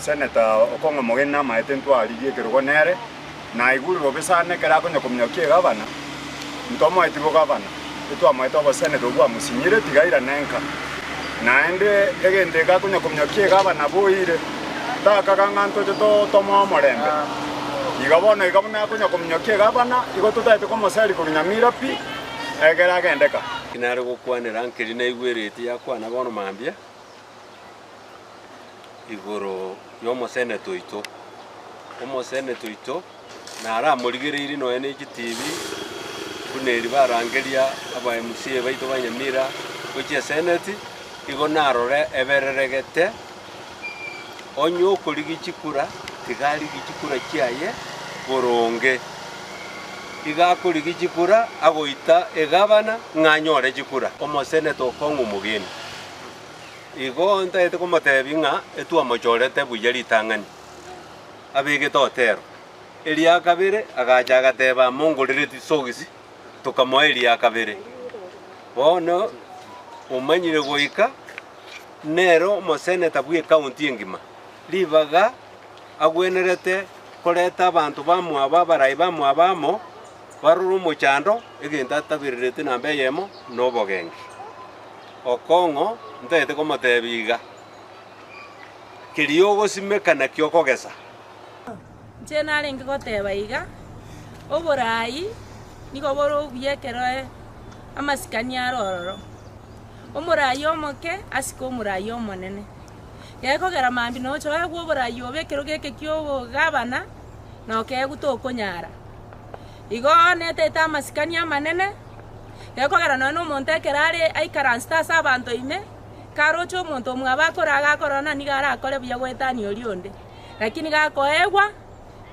Senator Okong'o Omogeni namaete ntwarigie ekerogo nere, naigure bobe sana ekero akonya kominyokia egavana, ntomoeti bogavana, etwamoete oboseneta obwo bwamosinyire tiga airane nka. Naende egento eke akonya kominyokia egavana boire, takaga ng'a ntoche tomoe omorembe. Iga bono iga buna akonya kominyokia egavana, igo totaete komoseria korwa Nyamira pi, egere agende ka. Nare gokwanera nkeri naigwereti yakwana bono mambia. Igoro y'omoseneta oito, omoseneta oito naramorigereirie nonya ne chitibi buna eri barangeria aba MCA baito ba Nyamira gochia eseneti, igo narore ebereregete, onye okorigia chikura tiga arigie chikura chiaye boronge. Iga akorigia chikura agoita egavana ng'a anyore chikura. Omoseneta okong'a omogeni. Igo ntagete komotebia ng'a etwamochorete buya ritang'ani, abegete otero. Eria kabere agacha agateba mongorere chisogisi, tokamoa eria kabere. Bono omanyire goika nere omoseneta bw'ecounty engima, ribaga agwenerete koreta abanto bamwabo abarai bamwabo amo, barore omochando, egento atabererete namba eyemo, nobogenki. Okong'o ntagete komotebia iga, Keria ogosimeka nakio okogesa. Inche narenge goteba iga, oboraai nigo bore obuya ekero amasikani are ororo. Omoraai omoke asike omoraai omonene. Gekogera mambia nocha oegwe oboraai obo ekerogo eke kia obogabana, na okeegwa tokonyara. Igo netete amasikani amanene. Gekogera nonya nomonto ekero are aikaransete ase abanto ime, karoche omonto omwabo akore agakorora ng'a nigo arakore buya goetania oria onde. Lakini gakoegwa,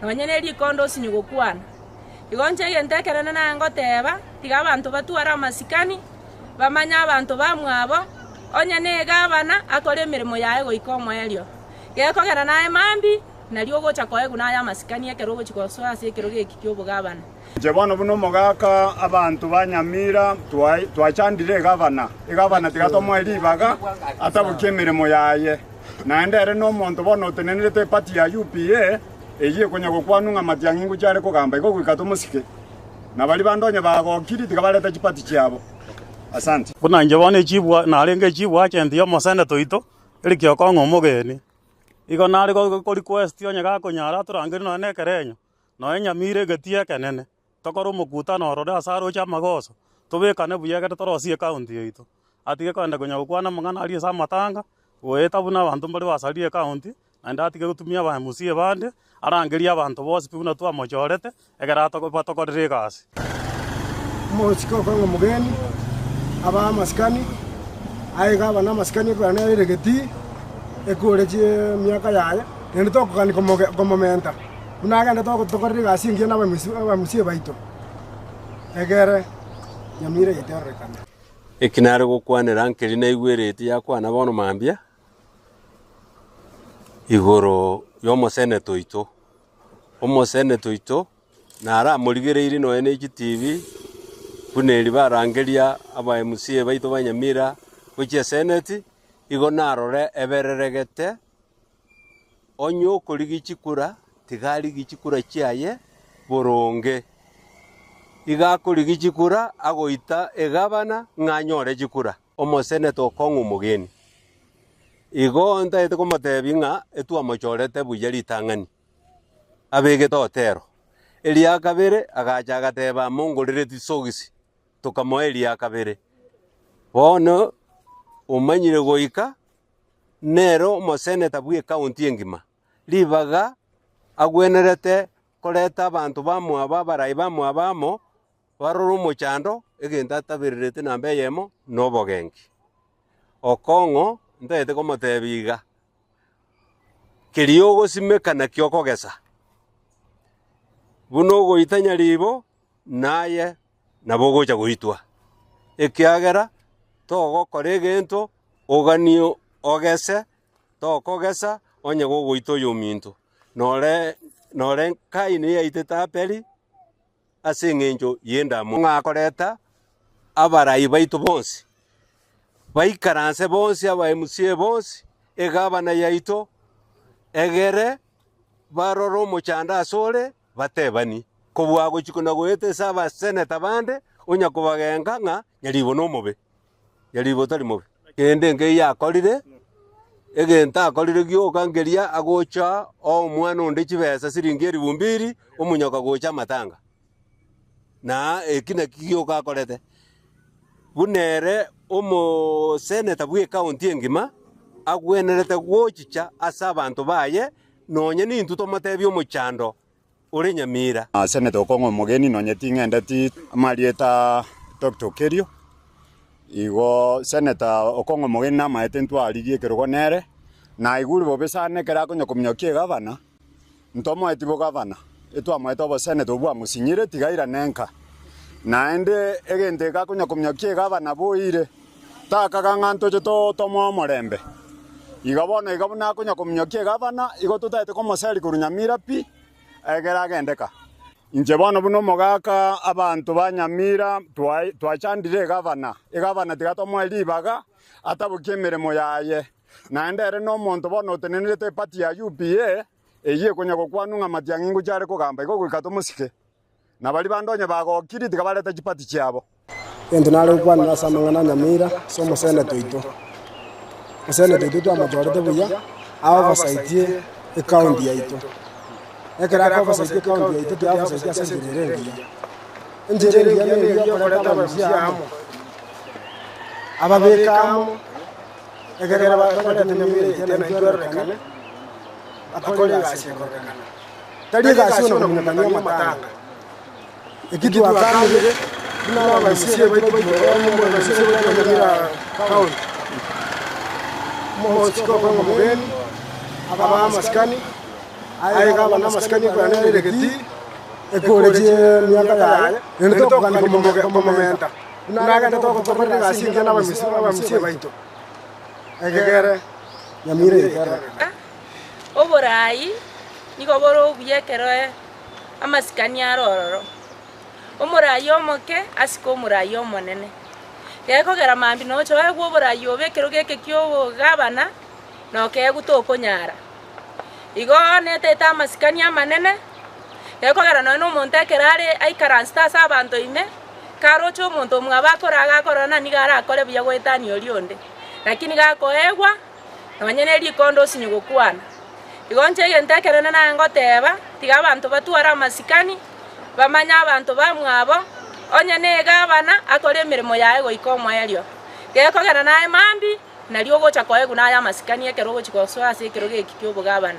nonya ne rikondo osinywe gokwana. Igo inche egento ekenene naye ngoteba, tiga abanto batware amasikani, bamanye abanto bamwabo, onye na egavana, akore emeremo yaye goika omoerio. Gekogera naye mambia, nario ogocha koegwa naye amasikani ekero ogochia gosoa ase ekerogo eki kia obogavana. Inche bono buna omogaka abanto ba Nyamira twachandire egavana, egavana tiga tomoe ribaga atabokie emeremo yaye. Naende ere nomonto bono otenenerete eparty ya UPA eyio ekonya gokwanwa ng'a Matiang'i ngochia are kogamba igo goika tomosike. Na baria bande onye bagokiri tiga barete chiparty chiabo. Asante. Buna inche bono echibwa narenge echibwa agent ya omoseneta oito, Eric Okong'o omogeni, igo nare ko request onye gakonyara atorangerie nonya na ekerenyo. Nonya Nyamira egetii ekenene, tokore omokutano ororo ase aroche amagoso, tobekane buya ekero torosie ecounty yaito. Atige kogenda konya gokwana amang'ana aria ase amatanga, goeta buna abanto mbare basarire ecounty, naende atige gotumia aba MCA bande, arangerie abanto bonsi pi buna twamochorete, ekero ato batokorere egasi. Omosike okong'a omogeni, abe amasikani, aye gavana amasikani ekero nere ere getii, ekore chiemiaka yaye, naende tokogania komoge komomenta. Buna agende tokorera egasi engiya na abamusie baito, egere nyamira yaito erorekane. Eki nare gokwanera nkeri naigwereti yakwana bono mambia, igoro y'omoseneta oito. Omoseneta oito naramorigereirie nonya ne chitibi, buna eri barangeria aba MCA baito ba Nyamira gochia eseneti, igo narore ebereregete. Onye okorigia chikura, tiga arigie chikura chiaye boronge. Iga akorigia chikura agoita egavana ng'a anyore chikura. Omoseneta okong'a omogeni. Igo ntagete komotebia ng'a etwamochorete buya ritang'ani, abegete otero. Eria kabere agacha agateba mongorere chisogisi, tokamoa eria kabere. Bono omanyire goika. nere omoseneta bw'ecounty engima, ribaga agwenerete koreta abanto bamwabo abarai bamwabo amo, barore omochando, egento atabererete namba eyemo, na obogenki. Okong'o ntagete komotebia iga, keria ogosimeka nakio okogesa, buna ogoita nyaribo, naye nabo ogocha goitwa, ekiagera togokora egento oganie ogese, tokogesa onye gogoita oyominto. Nore nore Kaini yaitete Abeli ase eng'encho y'endamwamu. Ng'a akoreta abarai baito bonsi, baikaranse bonsi aba MCA bonsi, egavana yaito. Egere barore omochando asore, batebani, kobua gochia kona-goeta ase abaseneta bande, onya kobagenka ng'a Nyaribo nomobe, Nyaribo tari mobe. Kende nkeiyo akorire, egento akorire gioka nkeria agocha oa omwana onde chibesa siringi elifu mbili, omonyoka gocha amatanga. Na eki naki gioka akorete. Buna ere omoseneta bw'ecounty engima, agwenerete gochicha ase abanto baye, nonya nintwe tomotebie omochando ore nyamira. Seneta okong'a omogeni nonye ting'endeti amarieta Doctor Okerio, igo seneta okong'a omogeni namaete ntwarigie ekerogo nere, naigure bobe sana ekero akonya kominyokia egavana, Ntomoeti bogavana, etwamoete oboseneta obwo bwamosinyiire, tiga airane nka. Naende egento eke akonya kominyokia egavana boire, takaga ng'a ntoche tomoe omorembe. Igo bono iga buna akonya kominyokia egavana, igo totaete komoseria korwa Nyamira pi, egere agende ka. Inche bono buna omogaka, abanto ba Nyamira twachandire egavana, egavana tiga tomoe ribaga atabokie emeremo yaye. Naende ere nomonto bono otenenerete epati ya UPA, eyio ekonya gokwanwa ng'a matiang'i ngochia are kogamba igo goika tomosike. Na baria bande onye bagokiri tiga barete chipati chiabo. Egento nare gokwanera ase amang'ana a Nyamira ase omoseneta oito. Omoseneta oito twamochorete buya, aoversaitie ecounty yaito. Ekero akoversaitia ecounty yaito tiaoversaitie ase enchera ere engiya. Enchera engiya neyio yokoreta abagusia amo, ababeke amo. Ekero barete Nyamira yaito na intwe erorekane, bakore egasi ekororekana. Tari egasi ona kominyokania amatanga. Eki twakanire buna abagusia baito baito ba Nyamira county, omosike okong'a omogeni, abae amasikani, aye gavana amasikani ekweanera egetii, ekoretie emiaka yaye, naende tokogania komomenta. Buna agenderete gotokorera egasi engiya n'abamusia baito, egere Nyamira ekerore. Oborai nigo bore obuya ekero amasikani are ororo. Omorai omoke asike omorai omonene. Gekogera mambia nocha oegwe oborai obo ekero geke kia obogabana, nokeegwa tokonyara. Igo netete amasikani amanene, gekogera nonye na omonto ekero are aikaransete ase abanto ime, Karoche omonto omwabo akoraga akorora na nigo arakore buya goetania oria onde, lakini gakoegwa nonye ne rikondo osinye gokwana. Igo inche egento ekenene naye ngoteba, tiga abanto batware amasikani, bamanye abanto bamwabo, onye ne egavana akore emeremo yaye goika omoerio. Gekogera naye mambia, nario ogocha koegwa naye amasikani ekero ogochia gosoa ase ekerogo eki kia obogavana.